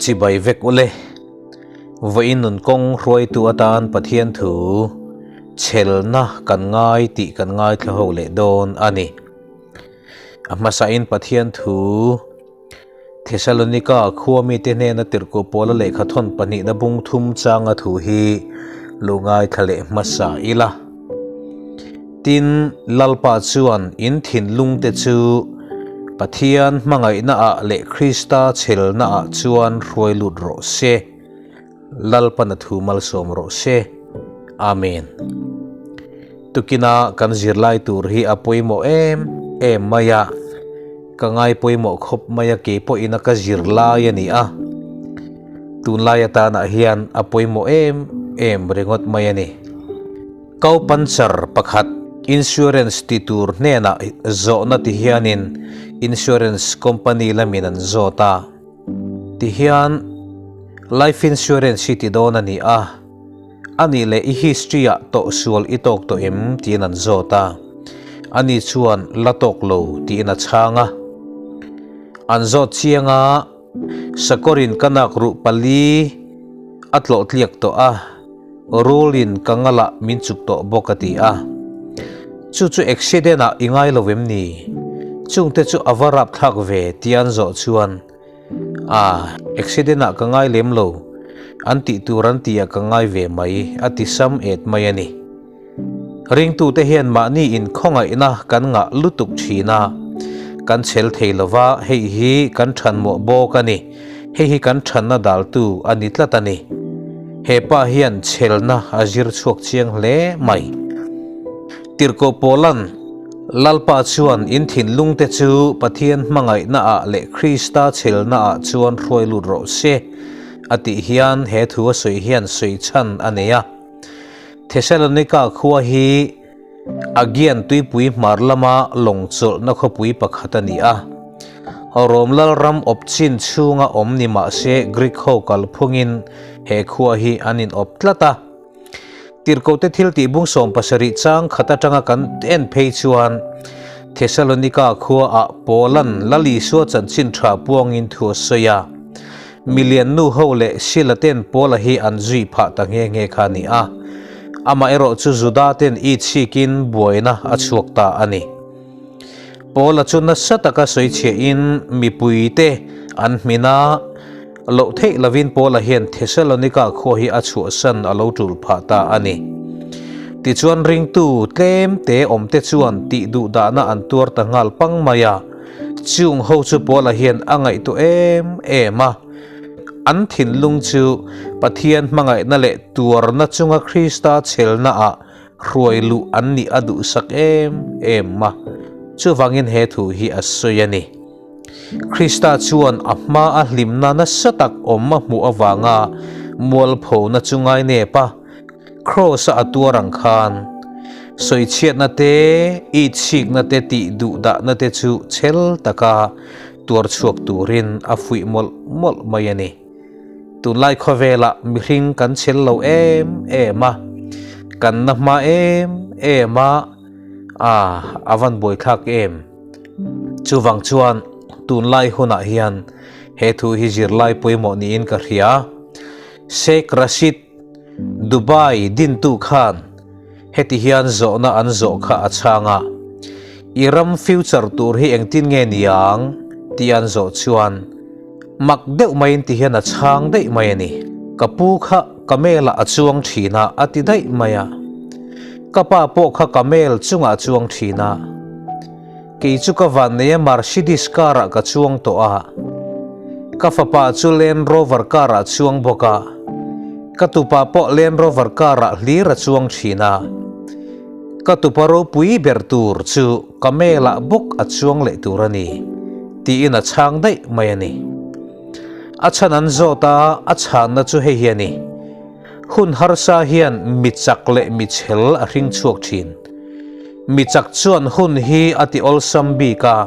Chibai vek ule. Vawiin nun kawng hruaitu atan Pathian thu chhelna kan ngai tih kan ngaithla ho leh dawn a ni. A hmasain Pathian thu Thesalonika khua mite hnena tirhkoh Paula lehkha thawn pahnihna bung thum changa thu hi lu ngaithla leh hmasa ila. Tin, Lalpa chuan in thinlungte chu Pathian hmangaihnaah leh Krista chhelnaah chuan hruai lut rawh se. Lalpana thu malsawm rawh se. Amen. Tukina kan zirlai tur hi a pawimawh em em mai a, ka ngai pawimawh khawp mai a kei pawhin a ka zirlai a ni a. Tunlai atanah hian a pawimawh em em ringawt mai a ni. Kau puncture pakhat insurance ti tur hnenah zawhna ti hianin insurance company lamin an zawt a. Tihian life insurance hi ti dawn a ni a, a nih leh i history ah tawh sual i tawk tawh em tiin an zawt a, ani chuan la tawk lo tiin a chhang a. An zawt chiang a, sakawrin ka nak ruh pali a tlawh tliak tawh a, rulin ka ngalah min chuk tawh bawk a ti a. Chu chu accident ah i ngai lo em ni? Chungte chu a va rapthlak ve tia an zawh chuan A, accident ah ka ngai lem lo, an tih tur an tih ah ka ngai ve mai a ti sam et mai a ni. Ringtute hian mahni inkhawngaihna kan ngah lutuk thin a, kan chhel thei lova hei hi kan thanmawh bawk a ni, hei hi kan thanna daltu a ni tlat a ni. He pa hian chhelna a zir chhuak chiang hle mai. Tirhkoh Paula'n Lalpa chuan in thinlungte chu Pathian hmangaihnaah leh Krista chhelnaah chuan hruai lut rawh se, a tih hian he thu a sawi hian sawi chhan a nei a. Thesalonika khua hi Aegean tuipui hmar lama lawng chawlhna khawpui pakhat a ni a. Rom lalram awp chin chhunga awm ni mah se Greek ho kalphungin he khua hi an inawp tlat a. Tirhkohte thil tih bung 70 chang khat atanga kan en phei chuan Thesalonika khuaah Paula'n Lal Isua chanchin tha puangin thu a sawi a. Milian nu ho leh Sila ten Paula hi an zui phah ta nghe nghe kha a ni a. Amaherawh chu Juda ten i chhikin buaina a chhuak ta a ni. Paula chu nasa taka sawi chhiahin mipuite an hmin a, loh theih lovin Paula hian Thesalonika khua hi a chhuahsan a lo tul phah ta a ni. Tichuan ringtu tlem te awmte chuan tih duh dahna an tuar ta nghal pang mai a, chung ho chu Paula hian a ngaihtuah em em a. An thinlung chu Pathian hmangaihna leh tuarna chunga Krista chhelnaah hruai luh an nih a duhsak em em a, chuvangin he thu hi a sawi a ni. Krista chuan a hma a hlimna nasa tak awm a hmuh avanga mualphona chu ngai nep a, Kraws-a a tuar ang khan sawichhiatna te, itsikna te tih duhdahna te chu chhel taka tuar chhuak turin a fuih mawlh mawlh mai a ni. Tunlai khawvelah mihring kan chhel lo em em a, kan na hma em em a, a a van buaithlak em. Chuvang chuan tunlai hunah hian he thu hi zirlai pawimawh niin ka hria. Sheikh Rashid Dubai dintu khan heti hian zawhna an zawh kha a chhang a, I ram future tur hi engtin nge niang? tih an zawh chuan mak deuh maiin ti hian a chhang daih mai a ni. Ka pu kha camel ah a chuang thin a, a ti daih mai a. Ka pa pawh kha camel chungah a chuang thin a. Kei chu ka vannei a Mercedes car ah ka chuang tawh a, ka fapa chu Land Rover car ah chuang bawk a, ka tupa pawh Land Rover car ah hlir a chuang thin a, ka tupa ropui ber tur chu camel ah bawk a chuang leh tur a ni, tiin a chhang daih mai a ni. A chhan an zawt a, a chhanna chu hei hi a ni. Hun harsa hian mi chak leh mi chhel a hring chhuak thin. Mi chak chuan hun hi a ti awlsam bik a,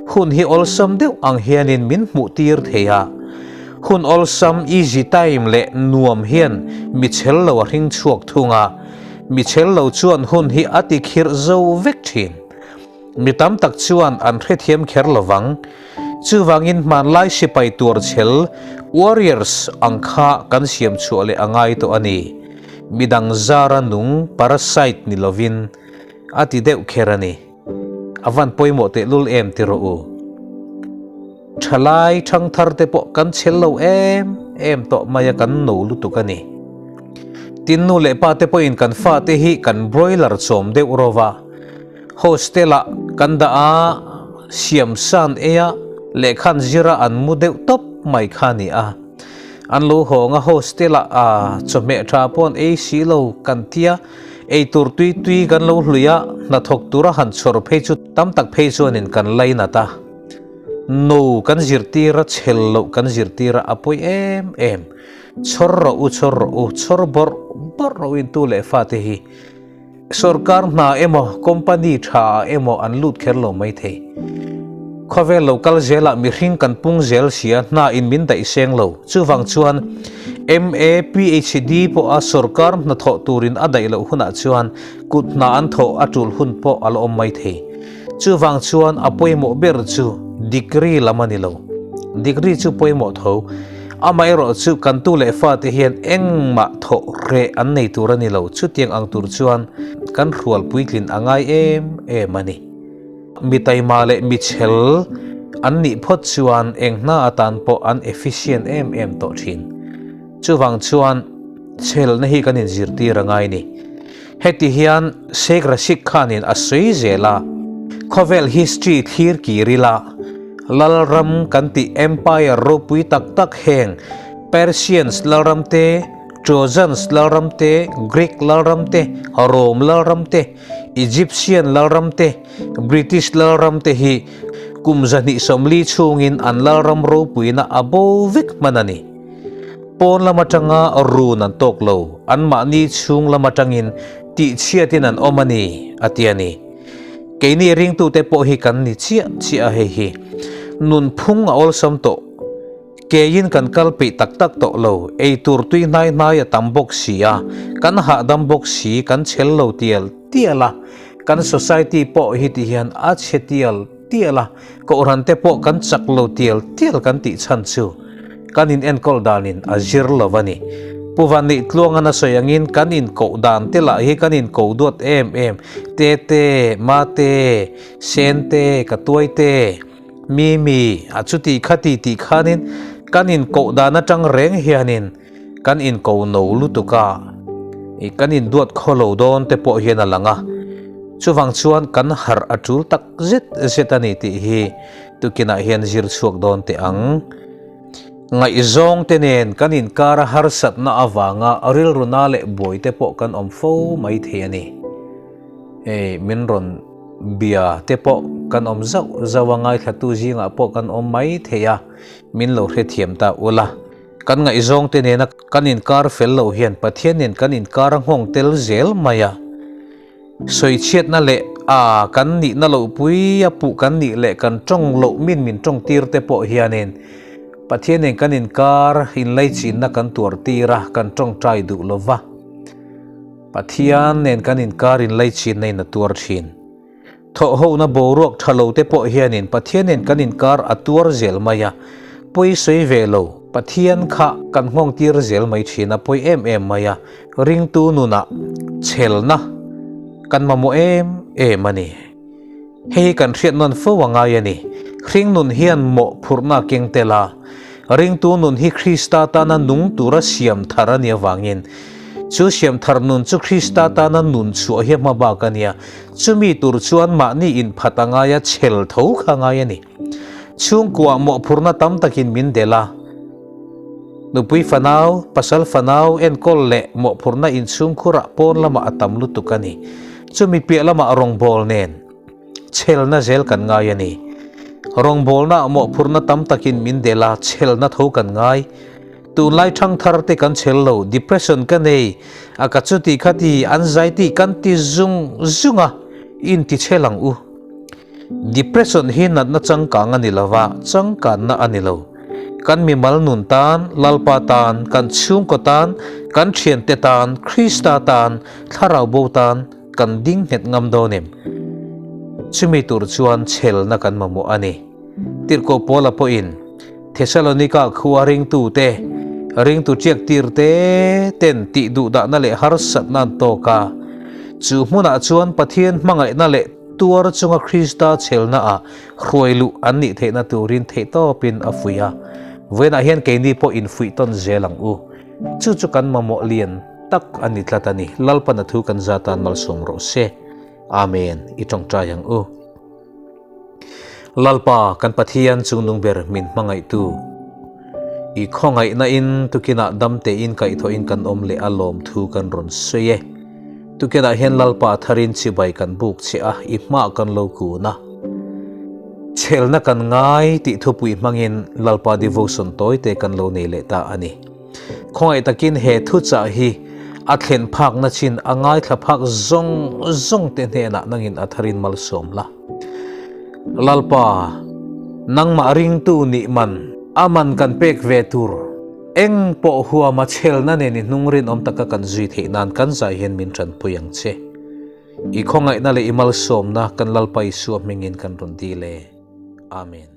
hun hi awlsam deuh ang hianin min hmuh tir thei a. Hun awlsam, easy time, leh nuam hian mi chhel lo a hring chhuak thung a, mi chhel lo chuan hun hi a ti khirh zo vek thin. Mi tam tak chuan an hrethiam kher lovang. Chuvangin hmanlai sipai tuarchhel, warriors, ang kha kan siam chhuah leh a ngai tawh a ni. Midang zara nung, parasite, ni lovin a ti deuh kher a ni. A van pawimawh tehlul em ti rawh u. Thalai thangthar te pawh kan chhel lo em em tawh mai a kan no lutuk a ni. Tin nu leh pa te pawhin kan fate hi kan broiler chawm deuh rawh a. Hostel ah kan dah a, siam san ei a, lehkhan zir a an mu deuh tawp mai kha a ni a. An lo hawng a hostel ah a chawhmeh tha pawh an ei si lo kan tia, eitur tui tui kan lo hlui a, hnathawk tura han chhawr phei chu tam tak phei chuanin kan lainat a. No kan zirtir a, chhel loh kan zirtir a, a pawi em em. Chhawr rawh u, chhawr rawh u, chhawr bawrh bawrh rawh u intu leh fate hi. Sorkar hna emaw, company tha ah emaw an lut kher lo mai thei. Khawvel lo kal zelah mihring kan pung zel sia hna in min daih seng lo. Chuvang chuan MA, PhD pawha sorkar hna thawh turin a daih loh hunah chuan kut hna an thawh a tul hun pawh a la awm mai thei. Chuvang chuan a pawimawh ber chu degree lam a ni lo. Degree chu pawimawh tho. Amaherawh chu kan tu leh fate hian engmah thawh reh an nei tur a ni lo, chutiang ang tur chuan kan hrual puitlin a ngai em em a ni. Mi taima leh mi chhel an nih phawt chuan eng hna atan pawh an efficient em em tawh thin. Chuvang chuan chhelna hi kan inzirtir a ngai ni. Heti hian Sheikh Rashid Khan-in a sawi zel a, Khawvel history thlir kir ila, Lalram kan tih empire ropui tak tak heng Persians lalram te, Trojans lalram te, Greek lalram te, Rome lalram te, Egyptian lalram te, British lalram te hi kum 240 chhungin an lalram ropuina a bo vek hman a ni. Pawn lam atanga run an tawk lo, anmahni chhung lam atangin tihchhiatin an awm a ni, a ti a ni. Keini ringtute pawh hi kan ni chiah chiah a hei hi. Nunphung a awlsam tawh. Keiin kan kal peih tak tak tawh lo, eitur tui hnai hnai a tam bawk si a, kan hahdam bawk si, kan chhel lo tial tial a, kan society pawh hi ti hian a chhe tial tial a, Kohhran te pawh kan chak lo tial tial kan tih chhan chu kan in enkawl danin a zir lo a ni. Pu Vanneih Tluangan a sawi angin kan in koh dan te lah hi kan in ko duat em em, Tete, Mate, Sente, Ka Tuaite, Mimi, a chuti khati tih khanin kan in koh dan atang reng hianin kan in ko no lutuk a, ih kan in duat khaw lo dawn te pawh hian a lang a, chuvang chuan kan harh a tul tak zet zet a ni tih hi tukinah hian zir chhuak dawn teh ang. Ngaihzawng te nen kan inkar a harsatna avanga rilruna leh buai te pawh kan awm fo mai thei a ni. Hei min rawn bia te pawh kan awm zauh zauh a, ngaithlatu zingah pawh kan awm mai thei a, min lo hrethiam ta ula. Kan ngaihzawngte nena kan inkar fel lo hian Pathian nen kan inkar a nghawng tel zel mai a. Sawichhiatna leh a kan nihna loh pui a puh kan nih leh kan tawng loh min min tawng tir te pawh hianin Pathian nen kan inkar inlaichinna kan tuar tir a, kan tawngtai duh lo va. Pathian nen kan inkar inlaichinna in a tuar thin. Thawhhona boruak tha lo te pawh hianin Pathian nen kan inkar a tuar zel mai a, pawi sawi ve lo, Pathian kha kan nghawng tir zel mai thin a, pawi em em mai a, ringtu nunah chhelna kan mamawh em em a ni. Hei hi kan hriat nawn fo a ngai a ni. Hring nun hian mawhphurhna a keng tel a, ringtu nun hi Krista tana nung tura siam thar a nih avangin chu siam thar nun chu Krista tana nun chhuah hi a hma bak a nia. Chumi tur chuan mahni inphat a ngai a, chhel tho kha a ngai a ni. Chhungkuah mawhphurhna tam takin min delh a, nupui fanau, pasal fanau enkawl leh mawhphurhna inchhungkhurah pawn lamah a tam lutuk a ni. Chumi piah lamah rawngbâwl nen chhelna zel kan ngai a ni. Rawngbâwlnaah mawhphurhna tam takin min delh a, chhelna tho kan ngai. Tunlai thangthar te kan chhel lo, depression ka nei a ka chuti khati anxiety kan ti zung zung a, in ti chhel ang u. Depression hi natna changkang a ni lo va, changkanna a ni lo. Kan mimal nun tan, Lalpa tan, kan chhungkaw tan, kan thiante tan, Krista tan, thlarau bo tan kan ding nghet ngam dawn em? Chumi tur chuan chhelna kan mamawh a ni. Tirhkoh Paula pawhin Thesalonika khua ringtute, ringtu ṭiaktirte ten tih duhdahna leh harsatna an tawk a. Chu hmunah chuan Pathian hmangaihna leh tuar chunga Krista chhelnaah hruai luh an nih theihna turin theihtawpin a fuih a. Vawiinah hian keini pawh infuih tawn zel ang u. Chu chu kan mamawh lian tak a ni tlat a ni. Lalpan a thu kan za tan malsawm rawh se. Amen. I tawngtai ang u. Lalpa kan Pathian chungnung ber min hmangaihtu, i khawngaihna in tukinah dam tein kaihthawhin kan awm leh a lawm thu kan rawn sawi e. Tukinah hian Lalpa tharin chibai kan buk che a, i hmah kan lo kun a. Chhelna kan ngai tih thupui hmangin Lalpa devotion tawite kan lo nei leh ta a ni. Khawngaih takin he thuchah hi a thlen phakna chin a ngaithla phak zawng zawng te hnenah nangin a tharin malsawm la. Lalpa, nangmah ringtu nih man, a man kan pek ve tur, eng pawh huama chhelna nen i hnung rinawm taka kan zui theih nan kan zai hian min tanpui ang che. I khawngaihna leh i malsawmna kan Lalpa Isua hmingin kan rawn dil e. Amen.